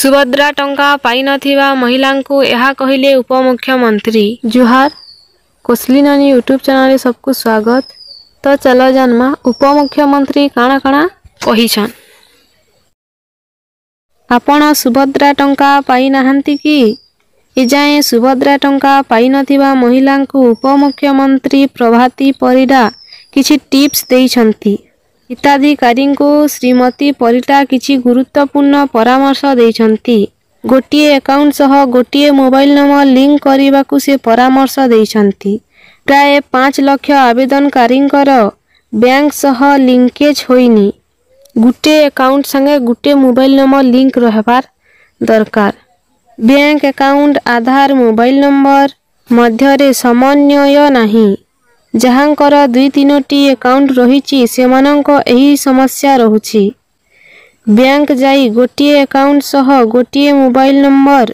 ସୁଭଦ୍ରା ଟଙ୍କା ପାଇନଥିବା ମହିଳାଙ୍କୁ ଏହା କହିଲେ ଉପମୁଖ୍ୟମନ୍ତ୍ରୀ। ଜୁହାର, କୋସଲି ନାନୀ ୟୁଟ୍ୟୁବ୍ ଚ୍ୟାନେଲରେ ସବକୁ ସ୍ୱାଗତ। ତ ଚାଲ ଜାନମା ଉପମୁଖ୍ୟମନ୍ତ୍ରୀ କାଣା କାଣା କହିଛନ୍। ଆପଣ ସୁଭଦ୍ରା ଟଙ୍କା ପାଇନାହାନ୍ତି କି? ଏଯାଏଁ ସୁଭଦ୍ରା ଟଙ୍କା ପାଇନଥିବା ମହିଳାଙ୍କୁ ଉପମୁଖ୍ୟମନ୍ତ୍ରୀ ପ୍ରଭାତୀ ପରିଡ଼ା କିଛି ଟିପ୍ସ ଦେଇଛନ୍ତି। ହିତାଧିକାରୀଙ୍କୁ ଶ୍ରୀମତୀ ପରିଡ଼ା କିଛି ଗୁରୁତ୍ୱପୂର୍ଣ୍ଣ ପରାମର୍ଶ ଦେଇଛନ୍ତି। ଗୋଟିଏ ଆକାଉଣ୍ଟ ସହ ଗୋଟିଏ ମୋବାଇଲ ନମ୍ବର ଲିଙ୍କ କରିବାକୁ ସେ ପରାମର୍ଶ ଦେଇଛନ୍ତି। ପ୍ରାୟ 5 ଲକ୍ଷ ଆବେଦନକାରୀଙ୍କର ବ୍ୟାଙ୍କ ସହ ଲିଙ୍କେଜ ହୋଇନି। ଗୁଟେ ଆକାଉଣ୍ଟ ସାଙ୍ଗେ ଗୁଟେ ମୋବାଇଲ ନମ୍ବର ଲିଙ୍କ ରହିବାର ଦରକାର। ବ୍ୟାଙ୍କ ଆକାଉଣ୍ଟ, ଆଧାର, ମୋବାଇଲ ନମ୍ବର ମଧ୍ୟରେ ସମନ୍ୱୟ ନାହିଁ। ଯାହାଙ୍କର ଦୁଇ ତିନୋଟି ଆକାଉଣ୍ଟ ରହିଛି, ସେମାନଙ୍କ ଏହି ସମସ୍ୟା ରହୁଛି। ବ୍ୟାଙ୍କ ଯାଇ ଗୋଟିଏ ଆକାଉଣ୍ଟ ସହ ଗୋଟିଏ ମୋବାଇଲ ନମ୍ବର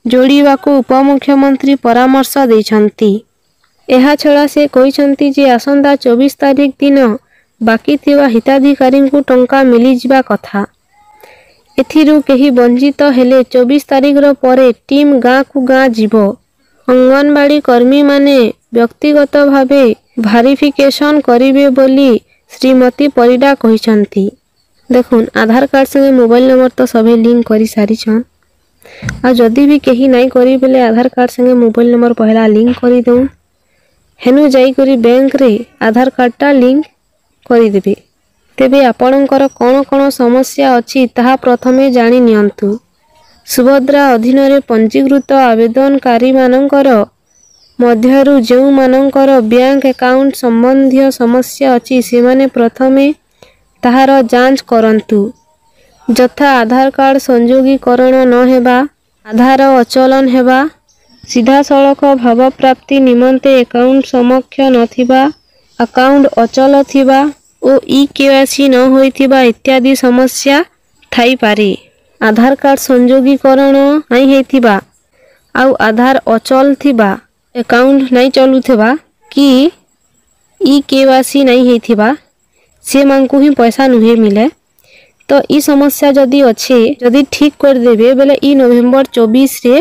ଯୋଡ଼ିବାକୁ ଉପମୁଖ୍ୟମନ୍ତ୍ରୀ ପରାମର୍ଶ ଦେଇଛନ୍ତି। ଏହାଛଡ଼ା ସେ କହିଛନ୍ତି ଯେ ଆସନ୍ତା 24 ତାରିଖ ଦିନ ବାକି ଥିବା ହିତାଧିକାରୀଙ୍କୁ ଟଙ୍କା ମିଳିଯିବା କଥା। ଏଥିରୁ କେହି ବଞ୍ଚିତ ହେଲେ 24 ତାରିଖର ପରେ ଟିମ୍ ଗାଁକୁ ଗାଁ ଯିବ। ଅଙ୍ଗନବାଡ଼ି କର୍ମୀମାନେ ବ୍ୟକ୍ତିଗତ ଭାବେ ଭେରିଫିକେସନ କରିବେ ବୋଲି ଶ୍ରୀମତୀ ପରିଡ଼ା କହିଛନ୍ତି। ଦେଖୁନ୍, ଆଧାର କାର୍ଡ଼ ସାଙ୍ଗେ ମୋବାଇଲ ନମ୍ବର ତ ସଭେ ଲିଙ୍କ କରି ସାରିଛନ୍। ଆଉ ଯଦି ବି କେହି ନାଇଁ କରି ବେଲେ ଆଧାର କାର୍ଡ଼ ସାଙ୍ଗେ ମୋବାଇଲ ନମ୍ବର ପହଲା ଲିଙ୍କ କରିଦଉନ୍। ହେନୁ ଯାଇକରି ବ୍ୟାଙ୍କରେ ଆଧାର କାର୍ଡ଼ଟା ଲିଙ୍କ କରିଦେବେ। ତେବେ ଆପଣଙ୍କର କ'ଣ କ'ଣ ସମସ୍ୟା ଅଛି, ତାହା ପ୍ରଥମେ ଜାଣି ନିଅନ୍ତୁ। ସୁଭଦ୍ରା ଅଧୀନରେ ପଞ୍ଜୀକୃତ ଆବେଦନକାରୀମାନଙ୍କର ମଧ୍ୟରୁ ଯେଉଁମାନଙ୍କର ବ୍ୟାଙ୍କ ଆକାଉଣ୍ଟ ସମ୍ବନ୍ଧୀୟ ସମସ୍ୟା ଅଛି, ସେମାନେ ପ୍ରଥମେ ତାହାର ଯାଞ୍ଚ କରନ୍ତୁ। ଯଥା ଆଧାର କାର୍ଡ଼ ସଂଯୋଗୀକରଣ ନ ହେବା, ଆଧାର ଅଚଳନ ହେବା, ସିଧାସଳଖ ଭାବପ୍ରାପ୍ତି ନିମନ୍ତେ ଆକାଉଣ୍ଟ ସକ୍ଷମ ନଥିବା, ଆକାଉଣ୍ଟ ଅଚଳ ଥିବା ଓ ଇ-କେୱାଇସି ନ ହୋଇଥିବା ଇତ୍ୟାଦି ସମସ୍ୟା ଥାଇପାରେ। ଆଧାର କାର୍ଡ଼ ସଂଯୋଗୀକରଣ ନାଇଁ ହେଇଥିବା, ଆଉ ଆଧାର ଅଚଳ ଥିବା, ଆକାଉଣ୍ଟ ନାଇଁ ଚଲୁଥିବା କି ଇ-କେୱାଇସି ନାଇଁ ହେଇଥିବା, ସେମାନଙ୍କୁ ହିଁ ପଇସା ନୁହେଁ ମିଲେ। ତ ଇ ସମସ୍ୟା ଯଦି ଅଛେ, ଯଦି ଠିକ୍ କରିଦେବେ ବେଲେ ଇ ନଭେମ୍ବର 24ରେ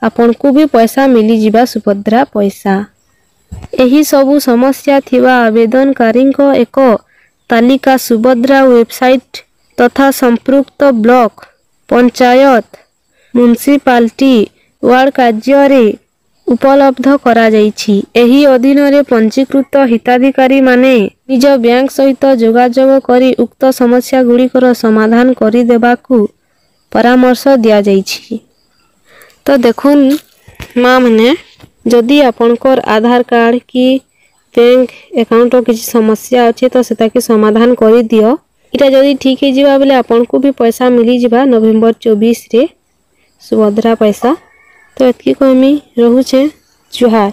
ଆପଣଙ୍କୁ ବି ପଇସା ମିଳିଯିବା, ସୁଭଦ୍ରା ପଇସା। ଏହି ସବୁ ସମସ୍ୟା ଥିବା ଆବେଦନକାରୀଙ୍କ ଏକ ତାଲିକା ସୁଭଦ୍ରା ୱେବସାଇଟ୍ ତଥା ସମ୍ପୃକ୍ତ ବ୍ଲକ, ପଞ୍ଚାୟତ, ମ୍ୟୁନିସିପାଲିଟି, ୱାର୍ଡ କାର୍ଯ୍ୟାଳୟରେ ଉପଲବ୍ଧ କରାଯାଇଛି। ଏହି ଅଧୀନରେ ପଞ୍ଜୀକୃତ ହିତାଧିକାରୀମାନେ ନିଜ ବ୍ୟାଙ୍କ ସହିତ ଯୋଗାଯୋଗ କରି ଉକ୍ତ ସମସ୍ୟାଗୁଡ଼ିକର ସମାଧାନ କରିଦେବାକୁ ପରାମର୍ଶ ଦିଆଯାଇଛି। ତ ଦେଖୁନ୍ ମା ମାନେ, ଯଦି ଆପଣଙ୍କର ଆଧାର କାର୍ଡ଼ କି ବ୍ୟାଙ୍କ ଆକାଉଣ୍ଟର କିଛି ସମସ୍ୟା ଅଛି, ତ ସେଟାକେ ସମାଧାନ କରିଦିଅ। ଏଇଟା ଯଦି ଠିକ୍ ହେଇଯିବା ବେଲେ ଆପଣଙ୍କୁ ବି ପଇସା ମିଳିଯିବା ନଭେମ୍ବର 24ରେ ସୁଭଦ୍ରା ପଇସା। ତ ଏତ୍କି କହେମି, ରହୁଛେ, ଜୁହାର।